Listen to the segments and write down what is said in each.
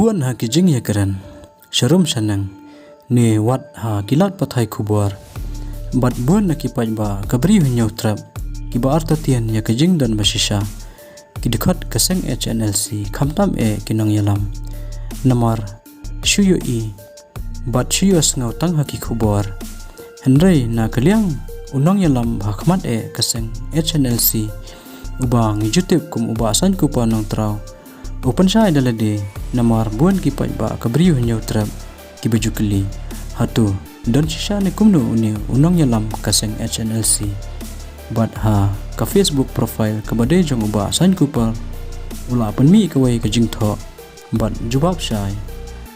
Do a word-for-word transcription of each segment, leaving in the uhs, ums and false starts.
Bun ha ki jingïakren sharum shaneng ne wat ha ki lad pathai khubor bad bun na ki paidbah ka Bri u Hynñiewtrep kiba artatien ïa ka jingdon bashisha ki dkhot ka seng H N L C, khamtam eh ki nongïalam. Namar shu ïohi bad shu ïohsngew tang ha ki khubor. Hynrei na ka liang u nongïalam ba ha khmat eh ka seng H N L C, uba ngi ju tip kum u Bah Saiñkupa Nongtraw, u pynshai da lade namar bun ki paidbah ka Bri u Hynñiewtrep kiba ju kylli, hato don shisha ne kumno une u nongïalam ka seng H N L C? Bad ha ka Facebook profile kaba dei jong u Bah Saiñkupa, u la pynmih kawei ka jingthoh bad jubab shai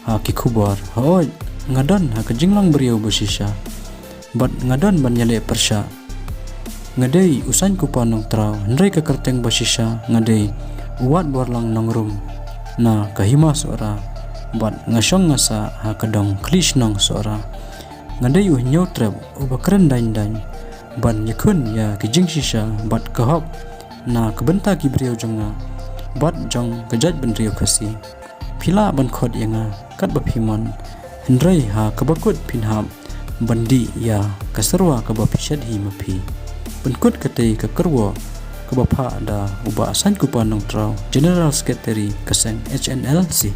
ha ki khubor, hooid, nga don ha ka jinglong briew bashisha bad nga don ban ïaleh pyrshah. Nga dei u Saiñkupa Nongtraw, hynrei ka kyrteng bashisha nga dei u Watborlang Nongrum na ka Hima Sohra bad nga shong nga sah ha ka dong Khlieh Shnong Sohra. Nga dei u Hynñiewtrep uba kren daiñ daiñ ban ïakhun ïa ki jingshisha bad ka hok na ka bynta ki briew jong nga bad jong ka jaitbynriew Khasi. Phi lah ban khot ïa nga katba phi mon, hynrei ha kaba kut phin hap ban dih ïa ka syrwa kaba phi shet hi ma phi. Pynkut katei ka kyrwoh kaba phah da u Bah Saiñkupa Nongtraw, General Secretary ka seng H N L C.